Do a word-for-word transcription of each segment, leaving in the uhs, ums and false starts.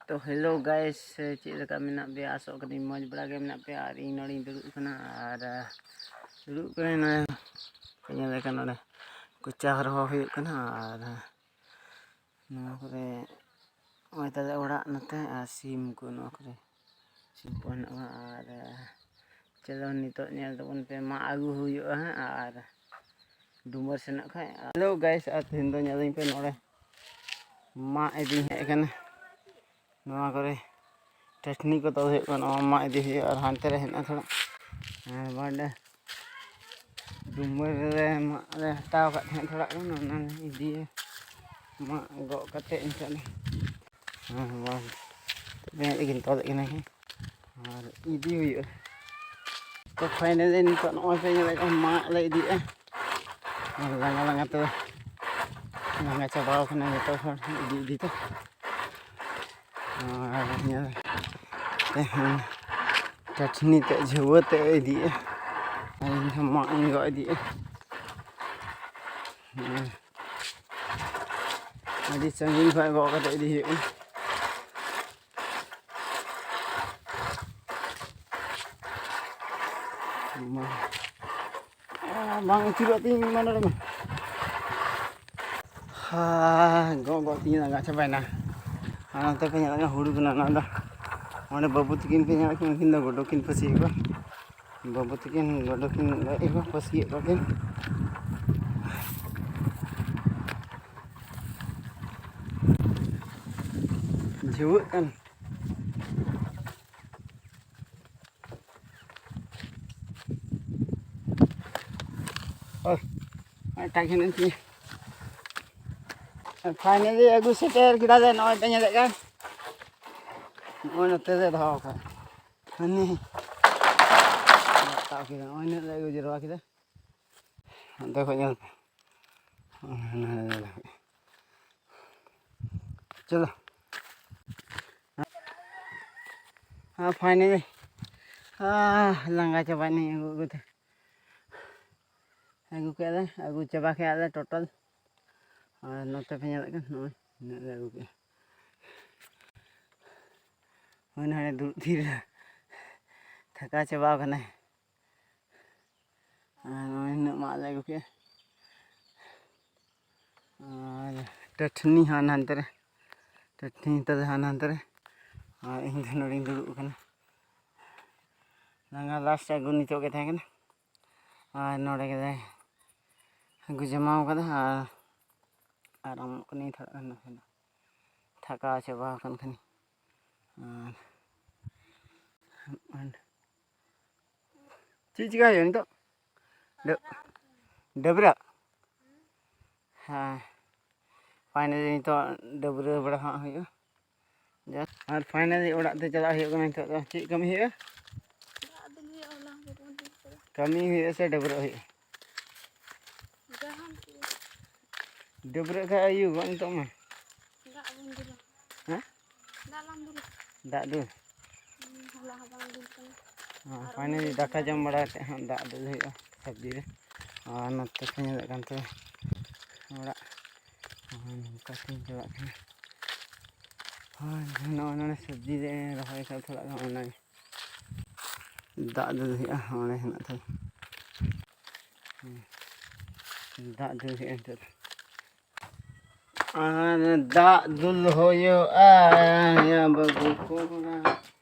ᱛᱚ hello guys, ᱪᱮᱫ ᱞᱮᱠᱟ ᱢᱮᱱᱟᱜ ᱯᱮᱭᱟ? ᱟᱥᱚᱜ ᱠᱟᱹᱱᱟᱹᱧ ᱢᱚᱡᱽ ᱵᱟᱲᱟ ᱜᱮ ᱢᱮᱱᱟᱜ ᱯᱮᱭᱟ᱾ ᱟᱨ ᱤᱧ ᱱᱚᱰᱮᱧ ᱫᱩᱲᱩᱵ ᱠᱟᱱᱟ, ᱟᱨ ᱫᱩᱲᱩᱵ ᱠᱟᱱᱟᱧ ᱱᱚᱰᱮ, ᱯᱮ ᱧᱮᱞᱮ ᱠᱟᱱ ᱱᱚᱰᱮ ᱠᱚᱪᱟ ᱨᱚᱦᱚᱭ ᱦᱩᱭᱩᱜ ᱠᱟᱱᱟ᱾ ᱟᱨ ᱱᱚᱣᱟ ᱠᱚᱨᱮ ᱱᱚᱜᱼᱚᱭ ᱛᱟᱞᱮ ᱚᱲᱟᱜ ᱱᱚᱛᱮ, ᱟᱨ ᱥᱤᱢ ᱠᱚ ᱱᱚᱣᱟ ᱠᱚᱨᱮ ᱥᱤᱢ ᱠᱚ ᱦᱮᱱᱟᱜ ᱠᱚᱣᱟ᱾ ᱟᱨ ᱪᱚᱞᱚ ᱱᱤᱛᱚᱜ ᱧᱮᱞ ᱛᱟᱵᱚᱱ ᱯᱮ, ᱢᱟᱜ ᱟᱹᱜᱩ ᱦᱩᱭᱩᱜᱼᱟ ᱦᱟᱸᱜ᱾ ᱟᱨ ᱰᱩᱢᱟᱹᱨ ᱥᱮᱱᱚᱜ ᱠᱷᱟᱡ᱾ Hello guys, ᱟᱨ ᱛᱮᱦᱮᱧ ᱫᱚ ᱧᱮᱞᱤᱧ ᱯᱮ, ᱱᱚᱰᱮ ᱢᱟᱜ ᱤᱫᱤᱧ ᱦᱮᱡ ᱟᱠᱟᱱᱟ᱾ ᱱᱚᱣᱟ ᱠᱚᱨᱮ ᱴᱟᱹᱴᱱᱤ ᱠᱚ ᱛᱚᱞ ᱦᱩᱭᱩᱜ ᱠᱟᱱᱟ, ᱱᱚᱣᱟ ᱢᱟᱜ ᱤᱫᱤ ᱦᱩᱭᱩᱜᱼᱟ᱾ ᱟᱨ ᱦᱟᱱᱛᱮ ᱨᱮ ᱦᱮᱱᱟᱜᱼᱟ ᱛᱷᱚᱲᱟ, ᱟᱨ ᱵᱟᱰᱮ ᱰᱩᱢᱟᱹᱨ ᱨᱮ ᱢᱟᱜ ᱞᱮ ᱦᱟᱛᱟᱣ ᱟᱠᱟᱫ ᱛᱟᱦᱮᱸᱫ ᱛᱷᱚᱲᱟ ᱜᱟᱱ, ᱚᱱᱟ ᱤᱫᱤᱭᱟ ᱢᱟᱜ ᱜᱚᱜ ᱠᱟᱛᱮ ᱱᱤᱛᱚᱜ ᱫᱚ᱾ ᱦᱮᱸ, ᱵᱟᱝ᱾ ᱵᱮᱸᱜᱮᱫ ᱠᱤᱱ ᱛᱚᱞᱮᱫ ᱠᱤᱱᱟ ᱠᱤᱱ᱾ ᱟᱨ ᱤᱫᱤ ᱦᱩᱭᱩᱜᱼᱟ᱾ ᱛᱚ, finally ᱱᱤᱛᱚᱜ ᱱᱚᱜᱼᱚᱭ ᱯᱮ ᱧᱮᱞᱮᱫ ᱠᱟᱱ, ᱢᱟᱜ ᱞᱮ ᱤᱫᱤᱭᱮᱫᱼᱟ᱾ ᱟᱨ ᱞᱟᱸᱜᱟ ᱞᱟᱸᱜᱟ ᱛᱮ ᱞᱟᱸᱜᱟ ᱪᱟᱵᱟᱣ ᱠᱟᱱᱟ ᱡᱚᱛᱚ ᱦᱚᱲ ᱤᱫᱤ ᱤᱫᱤ ᱛᱮ᱾ ᱟᱨ ᱧᱮᱞ ᱛᱮᱦᱮᱧ ᱴᱟᱹᱴᱱᱤ ᱛᱮ ᱡᱷᱟᱹᱣᱟᱹ ᱛᱮ ᱤᱫᱤᱭᱮᱫᱼᱟ᱾ ᱟᱨ ᱤᱧ ᱦᱚᱸ ᱢᱟᱜ ᱤᱧ ᱜᱚᱜ ᱤᱫᱤᱭᱮᱫᱼᱟ᱾ ᱟᱹᱰᱤ ᱥᱟᱺᱜᱤᱧ ᱠᱷᱚᱱ ᱜᱚᱜ ᱠᱟᱛᱮ ᱤᱫᱤ ᱦᱩᱭᱩᱜ ᱠᱟᱱᱟ᱾ ᱢᱟ᱾ ᱵᱟᱝ ᱟᱹᱪᱩᱨᱚᱜ ᱛᱤᱧ ᱢᱟ ᱱᱚᱰᱮ ᱢᱟ᱾ ᱦᱟ, ᱜᱚᱜ ᱜᱚᱜ ᱛᱤᱧ ᱞᱟᱸᱜᱟ ᱪᱟᱵᱟᱭᱮᱱᱟ᱾ ᱟᱨ ᱱᱚᱛᱮ ᱯᱮ ᱧᱮᱞᱮᱫ ᱠᱟᱱᱟ ᱦᱩᱲᱩ ᱠᱟᱱᱟ ᱱᱚᱣᱟ ᱫᱚ᱾ ᱚᱸᱰᱮ ᱵᱟᱹᱵᱩ ᱛᱟᱹᱠᱤᱱ ᱯᱮ ᱧᱮᱞᱮᱫ ᱠᱤᱱᱟ, ᱩᱱᱠᱤᱱ ᱫᱚ ᱜᱩᱰᱩ ᱠᱤᱱ ᱯᱟᱹᱥᱤᱭᱮᱫ ᱠᱚᱣᱟ᱾ ᱵᱟᱹᱵᱩ ᱛᱟᱹᱠᱤᱱ ᱜᱩᱰᱩ ᱠᱤᱱ ᱞᱟᱹᱭᱮᱫ ᱠᱚᱣᱟ, ᱯᱟᱹᱥᱤᱭᱮᱫ ᱠᱚᱣᱟ ᱠᱤᱱ᱾ ᱡᱷᱟᱹᱣᱟᱹᱜ ᱠᱟᱱ᱾ ᱳᱭ, ᱢᱤᱫᱴᱟᱝ ᱦᱮᱱᱟᱜ ᱛᱤᱧᱟᱹ᱾ Finally ᱟᱹᱜᱩ ᱥᱮᱴᱮᱨ ᱠᱮᱫᱟ ᱞᱮ, ᱱᱚᱜᱼᱚᱭ ᱯᱮ ᱧᱮᱞᱮᱫ ᱠᱟᱱ᱾ ᱱᱚᱜᱼᱚᱭ ᱱᱚᱛᱮ ᱞᱮ ᱫᱚᱦᱚ ᱟᱠᱟᱫ᱾ ᱦᱟᱱᱮ ᱦᱟᱛᱟᱣ ᱠᱮᱫᱟ, ᱱᱚᱜᱼᱚᱭ ᱱᱤᱱᱟᱹᱜ ᱞᱮ ᱟᱹᱜᱩ ᱡᱟᱨᱣᱟ ᱠᱮᱫᱟ᱾ ᱚᱱᱛᱮ ᱠᱷᱚᱡ ᱧᱮᱞ ᱯᱮ᱾ ᱪᱚᱞᱚ᱾ ᱟᱨ finally, ᱟᱦ, ᱞᱟᱸᱜᱟ ᱪᱟᱵᱟᱭᱮᱱᱟᱹᱧ ᱟᱹᱜᱩ ᱟᱹᱜᱩ ᱛᱮ᱾ ᱟᱹᱜᱩ ᱠᱮᱫ ᱞᱮ, ᱟᱹᱜᱩ ᱪᱟᱵᱟ ᱠᱮᱫ ᱞᱮ total᱾ ᱟᱨ ᱱᱚᱛᱮ ᱯᱮ ᱧᱮᱞᱮᱫ ᱠᱟᱱ, ᱱᱚᱜᱼᱚᱭ ᱱᱤᱱᱟᱹᱜ ᱞᱮ ᱟᱹᱜᱩ ᱠᱮᱫᱼᱟ᱾ ᱦᱳᱭ, ᱱᱚᱰᱮ ᱫᱩᱲᱩᱵ ᱛᱷᱤᱨ ᱨᱮ ᱛᱷᱟᱠᱟ ᱪᱟᱵᱟᱣ ᱠᱟᱱᱟᱭ᱾ ᱟᱨ ᱱᱚᱜᱼᱚᱭ ᱱᱤᱱᱟᱹᱜ ᱢᱟᱜ ᱞᱮ ᱟᱹᱜᱩ ᱠᱮᱫᱼᱟ᱾ ᱟᱨ ᱴᱟᱹᱴᱷᱱᱤ ᱦᱟᱱ ᱦᱟᱱᱛᱮ ᱨᱮ, ᱴᱟᱹᱴᱷᱱᱤ ᱱᱤᱛᱚᱜ ᱫᱚ ᱦᱟᱱ ᱦᱟᱱᱛᱮ ᱨᱮ, ᱟᱨ ᱤᱧ ᱫᱚ ᱱᱚᱰᱮᱧ ᱫᱩᱲᱩᱵ ᱟᱠᱟᱱᱟ᱾ ᱞᱟᱸᱜᱟ ᱞᱟᱥᱴ ᱟᱹᱜᱩ ᱱᱤᱛᱚᱜ ᱜᱮ ᱛᱟᱦᱮᱸ ᱠᱟᱱᱟ᱾ ᱟᱨ ᱱᱚᱰᱮ ᱜᱮᱞᱮ ᱟᱹᱜᱩ ᱡᱚᱢᱟᱣ ᱠᱟᱫᱟ᱾ ᱟᱨ ᱟᱨᱟᱢᱚᱜ ᱠᱟᱹᱱᱟᱹᱧ ᱛᱷᱚᱲᱟ ᱜᱟᱱ, ᱱᱟᱥᱮ ᱫᱚ ᱛᱷᱟᱠᱟ ᱪᱟᱵᱟ ᱟᱠᱟᱱ ᱠᱷᱟᱱᱤᱧ᱾ ᱟᱨ ᱪᱮᱫ ᱪᱤᱠᱟ ᱦᱩᱭᱩᱜᱼᱟ ᱱᱤᱛᱚᱜ? ᱰᱟᱹ- ᱰᱟᱹᱵᱽᱨᱟᱹᱜ? ᱦᱮᱸ, ᱯᱷᱟᱭᱱᱟᱞᱤ ᱱᱤᱛᱚᱜ ᱰᱟᱹᱵᱽᱨᱟᱹ ᱵᱟᱲᱟ ᱦᱟᱸᱜ ᱦᱩᱭᱩᱜᱼᱟ᱾ ᱡᱟ, ᱟᱨ ᱯᱷᱟᱭᱱᱟᱞᱤ ᱚᱲᱟᱜ ᱛᱮ ᱪᱟᱞᱟᱜ ᱦᱩᱭᱩᱜ ᱠᱟᱱᱟ ᱱᱤᱛᱚᱜ ᱫᱚ᱾ ᱪᱮᱫ ᱠᱟᱹᱢᱤ ᱦᱩᱭᱩᱜᱼᱟ? ᱫᱟᱜ ᱫᱩᱞ ᱦᱩᱭᱩᱜᱼᱟ, ᱦᱚᱞᱟ ᱦᱚᱸ ᱵᱟᱵᱚᱱ ᱫᱩᱞ ᱠᱟᱫᱟ᱾ ᱠᱟᱹᱢᱤ ᱦᱩᱭᱩᱜᱼᱟ ᱥᱮ ᱰᱟᱹᱵᱽᱨᱟᱹᱜ ᱦᱩᱭᱩᱜᱼᱟ? ᱡᱟᱦᱟᱱ ᱪᱮᱫ᱾ ᱰᱟᱹᱵᱽᱨᱟᱹᱜ ᱠᱷᱟᱡ ᱟᱹᱭᱩᱵᱚᱜ ᱱᱤᱛᱚᱜ ᱢᱟ᱾ ᱫᱟᱜ ᱵᱚᱱ ᱫᱩᱞᱟ᱾ ᱦᱮᱸ? ᱫᱟᱜ ᱞᱟᱝ ᱫᱩᱞᱟ᱾ ᱫᱟᱜ ᱫᱩᱞ? ᱦᱩᱸ, ᱦᱚᱞᱟ ᱦᱚᱸ ᱵᱟᱝ ᱫᱩᱞ ᱠᱟᱱᱟ᱾ ᱦᱮᱸ, ᱟᱨ ᱯᱷᱟᱭᱱᱟᱞᱤ ᱩᱱᱤ ᱫᱟᱠᱟ ᱡᱚᱢ ᱵᱟᱲᱟ ᱠᱟᱛᱮ ᱦᱟᱸᱜ ᱫᱟᱜ ᱫᱩᱞ ᱦᱩᱭᱩᱜᱼᱟ ᱥᱚᱵᱽᱡᱤ ᱨᱮ᱾ ᱟᱨ ᱱᱚᱛᱮ ᱯᱮ ᱧᱮᱞᱮᱫ ᱠᱟᱱ ᱛᱟᱵᱚᱱᱟ ᱚᱲᱟᱜ, ᱟᱨ ᱱᱚᱝᱠᱟ ᱛᱤᱧ ᱪᱟᱞᱟᱜ ᱠᱟᱱᱟ᱾ ᱦᱳᱭ, ᱱᱚᱜᱼᱚᱭ ᱱᱚᱰᱮ ᱥᱚᱵᱽᱡᱤ ᱞᱮ ᱨᱚᱦᱚᱭ ᱠᱟᱫᱟ ᱛᱷᱚᱲᱟ ᱜᱟᱱ, ᱚᱱᱟᱜᱮ ᱫᱟᱜ ᱫᱩᱞ ᱦᱩᱭᱩᱜᱼᱟ᱾ ᱚᱸᱰᱮ ᱦᱮᱱᱟᱜ ᱛᱟᱞᱮ, ᱫᱟᱜ ᱫᱩᱞ ᱦᱩᱭᱩᱜᱼᱟ ᱱᱤᱛᱚᱜ ᱫᱚ᱾ ᱟᱨ ᱫᱟᱜ ᱫᱩᱞ ᱦᱩᱭᱩᱜᱼᱟ, ᱭᱟ ᱵᱟᱹᱵᱩ ᱠᱚᱲᱟ᱾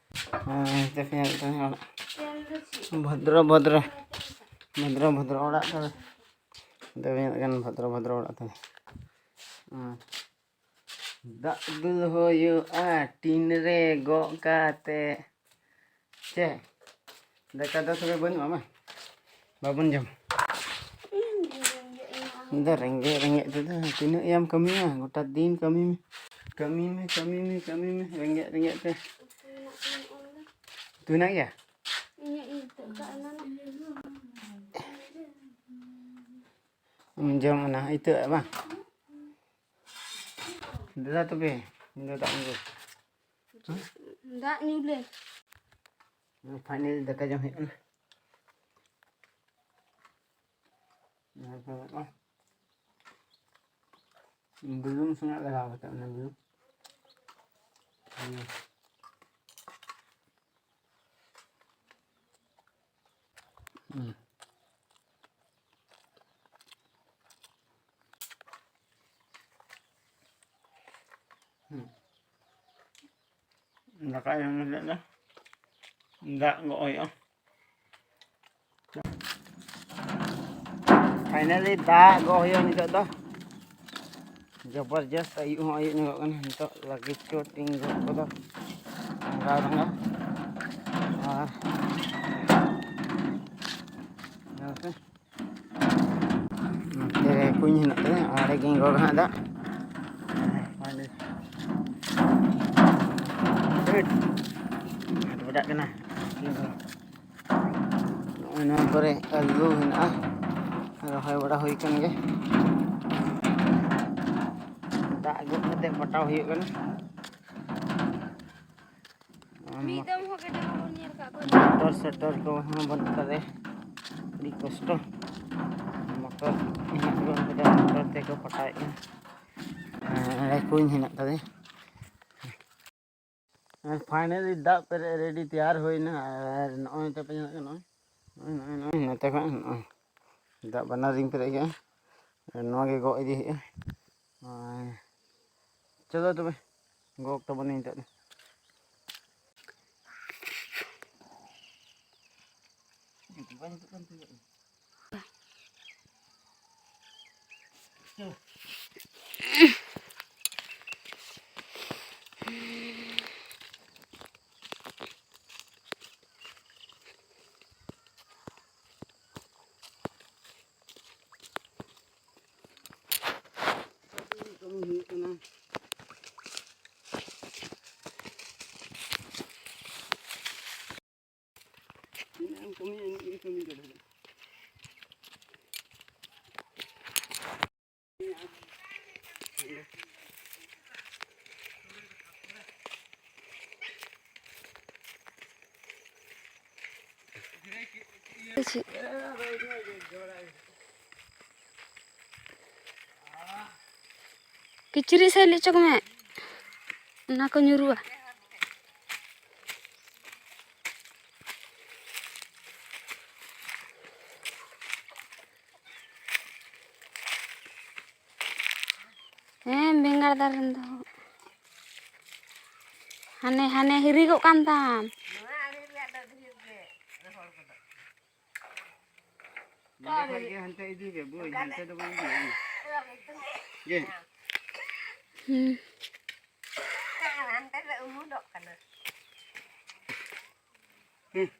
ᱦᱮᱸ, ᱱᱤᱛᱚᱜ ᱯᱮ ᱧᱮᱞ ᱠᱟᱱᱟ ᱚᱲᱟᱜ᱾ ᱵᱷᱚᱫᱨᱚ, ᱵᱷᱚᱫᱨᱚ, ᱵᱷᱚᱫᱨᱚ, ᱵᱷᱚᱫᱨᱚ ᱚᱲᱟᱜ ᱛᱟᱞᱮ᱾ ᱱᱤᱛᱚᱜ ᱯᱮ ᱧᱮᱞ ᱠᱟᱱᱟ ᱵᱷᱚᱫᱨᱚ, ᱵᱷᱚᱫᱨᱚ ᱚᱲᱟᱜ ᱛᱟᱞᱮ᱾ ᱦᱮᱸ᱾ ᱫᱟᱜ ᱫᱩᱞ ᱦᱩᱭᱩᱜᱼᱟ ᱴᱤᱱ ᱨᱮ ᱜᱚᱜ ᱠᱟᱛᱮ᱾ ᱪᱮ? ᱫᱟᱠᱟ ᱫᱚ ᱛᱚᱵᱮ ᱵᱟᱹᱱᱩᱜᱼᱟ ᱢᱟ? ᱵᱟᱵᱚᱱ ᱡᱚᱢ? ᱤᱧ ᱫᱚ ᱨᱮᱸᱜᱮᱡ ᱨᱮᱸᱜᱮᱡ ᱛᱮᱫᱚ ᱛᱤᱱᱟᱹᱜ ᱭᱟᱢ ᱠᱟᱹᱢᱤᱭᱟ? ᱜᱚᱴᱟ ᱫᱤᱱ ᱠᱟᱹᱢᱤ ᱢᱮ, ᱠᱟᱹᱢᱤ ᱢᱮ, ᱠᱟᱹᱢᱤ ᱢᱮ, ᱠᱟᱹᱢᱤ ᱢᱮ, ᱨᱮᱸᱜᱮᱡ ᱨᱮᱸᱜᱮᱡ ᱛᱮ᱾ ᱩᱛᱩ ᱦᱮᱱᱟᱜ ᱜᱮᱭᱟ? ᱤᱧᱟᱹᱜ ᱤᱧ ᱤᱛᱟᱹᱜ ᱠᱟᱜ ᱮᱱᱟᱱᱚᱜ᱾ ᱡᱚᱢ ᱚᱱᱟ ᱤᱛᱟᱹᱜ ᱵᱟᱝ? ᱫᱟᱫᱟ ᱛᱚᱵᱮ, ᱤᱧ ᱫᱚ ᱫᱟᱜ ᱧᱩ᱾ ᱫᱟᱜ ᱧᱩ ᱞᱮ᱾ ᱯᱷᱟᱭᱱᱟᱞᱤ ᱫᱟᱠᱟ ᱡᱚᱢ ᱦᱩᱭᱩᱜ ᱠᱟᱱᱟ᱾ ᱵᱩᱞᱩᱝ ᱥᱚᱸᱜᱮ ᱞᱟᱜᱟᱣ ᱠᱟᱛᱮ ᱚᱱᱟ ᱵᱩᱞᱩᱝ᱾ ᱦᱩᱸ᱾ ᱦᱩᱸ᱾ ᱦᱩᱸ᱾ ᱫᱟᱠᱟ ᱡᱚᱢ ᱠᱟᱛᱮ ᱫᱚ ᱫᱟᱜ ᱜᱚᱜ ᱦᱩᱭᱩᱜᱼᱟ᱾ Finally ᱫᱟᱜ ᱜᱚᱜ ᱦᱩᱭᱩᱜᱼᱟ ᱱᱤᱛᱚᱜ ᱫᱚ᱾ ᱡᱚᱵᱚᱨᱡᱚᱥᱛ ᱟᱹᱭᱩᱵ ᱦᱚᱸ ᱟᱹᱭᱩᱵ ᱧᱚᱜᱚᱜ ᱠᱟᱱᱟ᱾ ᱱᱤᱛᱚᱜ ᱞᱟᱹᱜᱤᱫ ᱪᱚ ᱴᱤᱝ ᱜᱚᱜ ᱠᱚᱫᱚ ᱨᱟᱸᱜᱟᱣ ᱨᱟᱸᱜᱟᱣ᱾ ᱟᱨ ᱧᱮᱞ ᱯᱮ᱾ ᱱᱚᱛᱮ ᱨᱮ ᱠᱩᱧ ᱦᱮᱱᱟᱜ ᱛᱟᱞᱮᱭᱟ, ᱟᱲᱮ ᱜᱮᱧ ᱜᱚᱜ ᱦᱟᱸᱜ ᱫᱟᱜ᱾ ᱦᱟᱴ ᱵᱟᱰᱟᱜ ᱠᱟᱱᱟ᱾ ᱱᱚᱜᱼᱚᱭ ᱱᱚᱣᱟ ᱠᱚᱨᱮ ᱟᱹᱞᱩ ᱦᱮᱱᱟᱜᱼᱟ, ᱨᱚᱦᱚᱭ ᱵᱟᱲᱟ ᱦᱩᱭ ᱠᱟᱱ ᱜᱮ᱾ ᱫᱟᱜ ᱟᱹᱜᱩ ᱠᱟᱛᱮ ᱯᱟᱴᱟᱣ ᱦᱩᱭᱩᱜ ᱠᱟᱱᱟ᱾ ᱢᱤᱫ ᱫᱚᱢ ᱦᱚᱸ ᱜᱮᱰᱮ ᱵᱟᱵᱚᱱ ᱧᱮᱞ ᱠᱟᱜ ᱠᱚᱣᱟ᱾ ᱢᱚᱴᱚᱨ ᱥᱚᱴᱚᱨ ᱠᱚᱦᱚᱸ ᱵᱟᱹᱱᱩᱜ ᱛᱟᱞᱮ, ᱟᱹᱰᱤ ᱠᱚᱥᱴᱚ᱾ ᱢᱚᱴᱚᱨ ᱦᱮᱱᱟᱜ ᱜᱮ ᱵᱟᱹᱱᱩᱜ ᱛᱟᱞᱮᱭᱟ, ᱢᱚᱴᱚᱨ ᱛᱮᱠᱚ ᱯᱟᱴᱟᱣᱮᱫᱼᱟ᱾ ᱟᱨ ᱠᱩᱧ ᱦᱮᱱᱟᱜ ᱛᱟᱞᱮᱭᱟ᱾ ᱟᱨ finally ᱫᱟᱜ ᱯᱮᱨᱮᱡ ᱨᱮᱰᱤ ᱛᱮᱭᱟᱨ ᱦᱩᱭᱱᱟ᱾ ᱟᱨ ᱱᱚᱜᱼᱚᱭ ᱱᱚᱛᱮ ᱯᱮ ᱧᱮᱞᱮᱫ ᱠᱟᱱᱟ, ᱱᱚᱜᱼᱚᱭ, ᱱᱚᱜᱼᱚᱭ, ᱱᱚᱜᱼᱚᱭ, ᱱᱚᱜᱼᱚᱭ ᱱᱚᱛᱮ ᱠᱷᱚᱱ ᱱᱚᱜᱼᱚᱭ ᱫᱟᱜ ᱵᱟᱱᱟᱨ ᱨᱤᱧ ᱯᱮᱨᱮᱡ ᱠᱮᱜᱼᱟ᱾ ᱟᱨ ᱱᱚᱣᱟ ᱜᱮ ᱜᱚᱜ ᱤᱫᱤ ᱦᱩᱭᱩᱜᱼᱟ᱾ ᱟᱨ ᱪᱚᱞᱚ ᱛᱚᱵᱮ, ᱜᱚᱜ ᱛᱟᱵᱚᱱᱟᱹᱧ ᱱᱤᱛᱚᱜ ᱫᱚ᱾ ᱠᱟᱹᱢᱤ ᱦᱩᱭᱩᱜ ᱠᱟᱱᱟ᱾ ᱛᱤᱱᱟᱹᱜ ᱮᱢ ᱠᱟᱹᱢᱤᱭᱟ, ᱤᱱᱟᱹᱜ ᱜᱮ ᱠᱟᱹᱢᱤ ᱫᱚ ᱰᱷᱮᱨᱚᱜᱼᱟ᱾ ᱠᱤᱪᱨᱤᱡ ᱥᱟᱭᱞᱮ ᱚᱪᱚᱜ ᱢᱮ, ᱚᱱᱟ ᱠᱚ ᱧᱩᱨᱩᱜᱼᱟ᱾ ᱫᱟᱨᱮ ᱨᱮᱱ ᱫᱚ ᱦᱟᱱᱮ, ᱦᱟᱱᱮ ᱦᱤᱨᱤᱜᱚᱜ ᱠᱟᱱ ᱛᱟᱢ᱾ ᱱᱚᱰᱮ ᱠᱷᱚᱡ ᱜᱮ ᱦᱟᱱᱛᱮ ᱤᱫᱤ ᱯᱮ, ᱵᱳᱭ, ᱦᱟᱱᱛᱮ ᱫᱚ ᱵᱟᱝ ᱤᱫᱤᱭᱟ, ᱤᱭᱟᱹ᱾ ᱦᱩᱸ᱾ ᱦᱟᱱᱛᱮ ᱨᱮ ᱩᱢᱩᱞᱚᱜ ᱠᱟᱱᱟ᱾ ᱦᱩᱸ᱾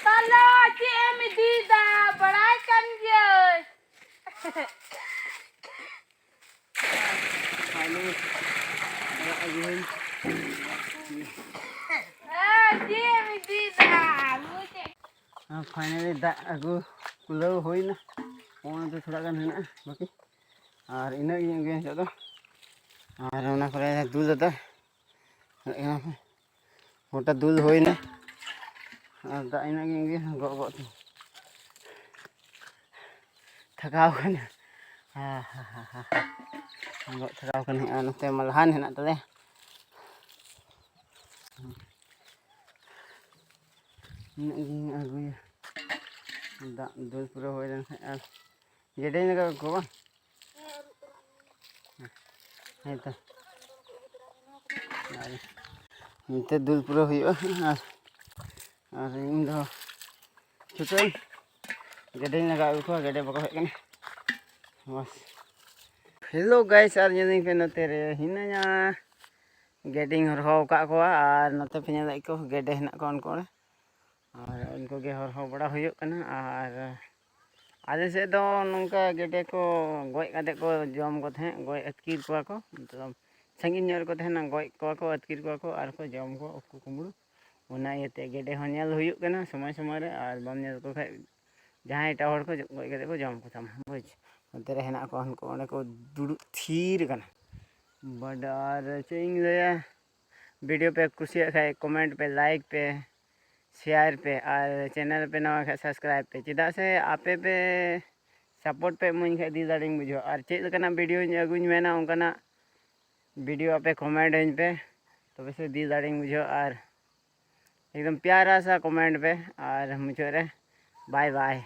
ᱛᱟᱞᱟ ᱪᱮᱫ ᱮᱢ ᱤᱫᱤᱭᱮᱫᱟ? ᱵᱟᱲᱟᱭ ᱠᱟᱱ ᱜᱤᱭᱟᱹᱧ᱾ ᱯᱷᱟᱭᱱᱟᱞᱤ ᱫᱟᱜ ᱟᱹᱜᱩ ᱦᱩᱭ᱾ ᱦᱮᱸ, ᱪᱮᱫ ᱮᱢ ᱤᱫᱤᱭᱮᱫᱟ? ᱯᱷᱟᱭᱱᱟᱞᱤ ᱫᱟᱜ ᱟᱹᱜᱩ ᱠᱩᱞᱟᱹᱣ ᱦᱩᱭᱱᱟ᱾ ᱚᱱᱟ ᱫᱚ ᱛᱷᱚᱲᱟ ᱜᱟᱱ ᱦᱮᱱᱟᱜᱼᱟ ᱵᱟᱹᱠᱤ, ᱟᱨ ᱤᱱᱟᱹᱜ ᱜᱮ ᱱᱤᱛᱚᱜ ᱫᱚ᱾ ᱟᱨ ᱚᱱᱟ ᱠᱚᱨᱮ ᱫᱩᱞ ᱫᱟᱫᱟ, ᱜᱚᱴᱟ ᱫᱩᱞ ᱦᱩᱭᱱᱟ᱾ ᱟᱨ ᱫᱟᱜ ᱤᱱᱟᱹᱜ ᱜᱮ ᱜᱚᱜ ᱜᱚᱜ ᱛᱮ ᱛᱷᱟᱠᱟᱣ ᱠᱟᱱᱟ᱾ ᱜᱚᱜ ᱛᱷᱟᱠᱟᱣ ᱠᱟᱱᱟ᱾ ᱟᱨ ᱱᱚᱛᱮ ᱢᱟᱞᱦᱟᱱ ᱦᱮᱱᱟᱜ ᱛᱟᱞᱮᱭᱟ᱾ ᱤᱱᱟᱹᱜ ᱜᱤᱧ ᱟᱹᱜᱩᱭᱟ᱾ ᱫᱟᱜ ᱫᱩᱞ ᱯᱩᱨᱟᱹᱣ ᱦᱩᱭ ᱞᱮᱱᱠᱷᱟᱱ ᱟᱨ ᱜᱮᱰᱮᱧ ᱞᱟᱜᱟᱣ ᱠᱚᱣᱟ ᱵᱟᱝ? ᱦᱮᱸ ᱛᱚ᱾ ᱟᱨ ᱱᱤᱛᱚᱜ ᱫᱩᱞ ᱯᱩᱨᱟᱹᱣ ᱦᱩᱭᱩᱜᱼᱟ᱾ ᱟᱨ, ᱟᱨ ᱤᱧ ᱫᱚ ᱪᱷᱩᱴᱟᱹᱣ ᱜᱮᱰᱮᱧ ᱞᱟᱜᱟᱣ ᱟᱹᱜᱩ ᱠᱚᱣᱟ, ᱜᱮᱰᱮ ᱵᱟᱠᱚ ᱦᱮᱡ ᱠᱟᱱᱟ᱾ ᱵᱟᱥ᱾ ᱦᱮᱞᱳ ᱜᱟᱭᱥ, ᱟᱨ ᱧᱮᱞᱤᱧ ᱯᱮ, ᱱᱚᱛᱮ ᱨᱮ ᱦᱤᱱᱟᱹᱧᱟ᱾ ᱜᱮᱰᱮᱧ ᱦᱚᱨᱦᱚ ᱟᱠᱟᱫ ᱠᱚᱣᱟ, ᱟᱨ ᱱᱚᱛᱮ ᱯᱮ ᱧᱮᱞᱮᱫ ᱠᱚ ᱜᱮᱰᱮ ᱦᱮᱱᱟᱜ ᱠᱚᱣᱟ ᱩᱱᱠᱩ ᱚᱸᱰᱮ᱾ ᱟᱨ ᱩᱱᱠᱩ ᱜᱮ ᱦᱚᱨᱦᱚ ᱵᱟᱲᱟ ᱦᱩᱭᱩᱜ ᱠᱟᱱᱟ᱾ ᱟᱨ ᱟᱞᱮ ᱥᱮᱫ ᱫᱚ ᱱᱚᱝᱠᱟ ᱜᱮᱰᱮ ᱠᱚ ᱜᱚᱡ ᱠᱟᱛᱮ ᱠᱚ ᱡᱚᱢ ᱠᱚ ᱛᱟᱦᱮᱸᱫ, ᱜᱚᱡ ᱟᱹᱛᱠᱤᱨ ᱠᱚᱣᱟ ᱠᱚ᱾ ᱢᱚᱛᱞᱚᱵ ᱥᱟᱺᱜᱤᱧ ᱧᱚᱜ ᱨᱮᱠᱚ ᱛᱟᱦᱮᱱᱟ, ᱜᱚᱡ ᱠᱚᱣᱟ ᱠᱚ, ᱟᱹᱛᱠᱤᱨ ᱠᱚᱣᱟ ᱠᱚ ᱟᱨ ᱠᱚ ᱡᱚᱢ ᱠᱚᱣᱟ ᱩᱠᱩ ᱠᱩᱢᱵᱽᱲᱩ᱾ ᱚᱱᱟ ᱤᱭᱟᱹᱛᱮ ᱜᱮᱰᱮ ᱦᱚᱸ ᱧᱮᱞ ᱦᱩᱭᱩᱜ ᱠᱟᱱᱟ ᱥᱚᱢᱚᱭ ᱥᱚᱢᱚᱭ ᱨᱮ, ᱟᱨ ᱵᱟᱢ ᱧᱮᱞ ᱞᱮᱠᱚ ᱠᱷᱟᱡ ᱡᱟᱦᱟᱸᱭ ᱮᱴᱟᱜ ᱦᱚᱲ ᱠᱚ ᱜᱚᱡ ᱠᱟᱛᱮ ᱠᱚ ᱡᱚᱢ ᱠᱚ ᱛᱟᱢᱟ, ᱵᱩᱡᱽ᱾ ᱚᱱᱛᱮ ᱨᱮ ᱦᱮᱱᱟᱜ ᱠᱚᱣᱟ ᱩᱱᱠᱩ, ᱚᱸᱰᱮ ᱠᱚ ᱫᱩᱲᱩᱵ ᱛᱷᱤᱨ ᱟᱠᱟᱱᱟ᱾ But ᱟᱨ ᱪᱮᱫ ᱤᱧ ᱞᱟᱹᱭᱟ, ᱵᱷᱤᱰᱤᱭᱳ ᱯᱮ ᱠᱩᱥᱤᱭᱟᱜ ᱠᱷᱟᱡ comment ᱯᱮ, like ᱯᱮ, share ᱯᱮ, ᱟᱨ channel ᱯᱮ ᱱᱟᱣᱟ ᱠᱷᱟᱡ subscribe ᱯᱮ, ᱪᱮᱫᱟᱜ ᱥᱮ ᱟᱯᱮ ᱯᱮ support ᱯᱮ ᱮᱢᱟᱹᱧ ᱠᱷᱟᱡ ᱫᱤᱞ ᱫᱟᱲᱮᱧ ᱵᱩᱡᱷᱟᱹᱣᱟ᱾ ᱟᱨ ᱪᱮᱫ ᱞᱮᱠᱟᱱᱟᱜ ᱵᱷᱤᱰᱤᱭᱳᱧ ᱟᱹᱜᱩᱧ ᱢᱮᱱᱟ ᱚᱱᱠᱟᱱᱟᱜ ᱵᱷᱤᱰᱤᱭᱳ ᱟᱯᱮ comment ᱟᱹᱧ ᱯᱮ, ᱛᱚᱵᱮ ᱥᱮ ᱫᱤᱞ ᱫᱟᱲᱮᱧ ᱵᱩᱡᱷᱟᱹᱣᱟ᱾ ᱟᱨ ᱮᱠᱫᱚᱢ ᱯᱭᱟᱨᱟ ᱥᱟ comment ᱯᱮ, ᱟᱨ ᱢᱩᱪᱟᱹᱫ ᱨᱮ bye bye᱾